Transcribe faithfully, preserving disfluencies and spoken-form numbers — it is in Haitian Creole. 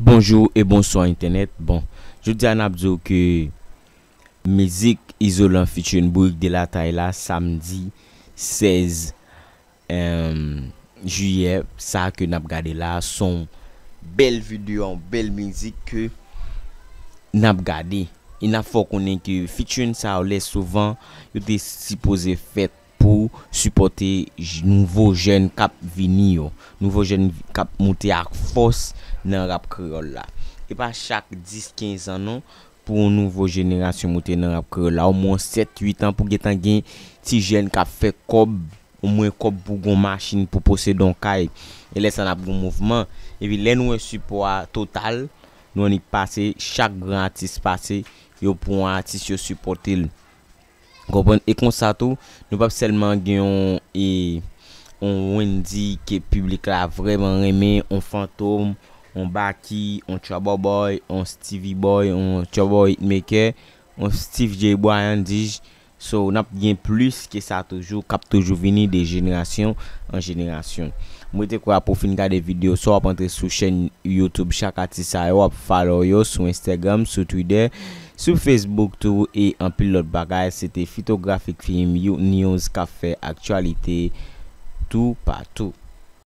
Bonjou e bonswa entènèt. Bon, jodi a n ap di w ke mizik Izolan featuring Bourik Delatay la, samdi sèz em, jiyè, sa ke n ap gade la, se yon bèl videyo, yon bèl mizik ke n ap gade. E n ap fè w konnen ke featuring sa yo, lè souvan, yo te sipoze fèt pou sipòte j- nouvo jèn k ap vini yo, nouvo jèn k ap moute ak fòs nan rap kreyòl la. E pa chak dis, kenz an non, pou yon nouvo jenerasyon moute nan rap kreyòl la. Omwen sèt, uit an pou gentan gen ti jèn k ap fè kòb, omwen kòb pou gon machin, pou posede yon kay. E lè sa n ap gon mouvman. Epi lè nou wè sipò a total, nou annik pase, chak gran atis pase, yo pran atis, yo sipòte l. Konprann? E konsa tou, nou p ap sèlman gen yon, e, yon Wendyy ke piblik la vrèman renmen, yon Fantom, yon Baky, yon Trouble Boy, yon Stevie Boy, yon Trouble Hitmaker, yon Steve J Bryan, dis. So, n ap gen plis ke sa toujou, k ap toujou vini de jenerasyon an jenerasyon. Mwen te kwè apre w fin gade videyo sa, w ap antre sou chèn YouTube chak atis sa yo, w ap follow yo sou Instagram, sou Twitter, sou Facebook tou, e anpil lòt bagay. Se te Fitografik Film Youth News k ap fè aktyalite toupatou.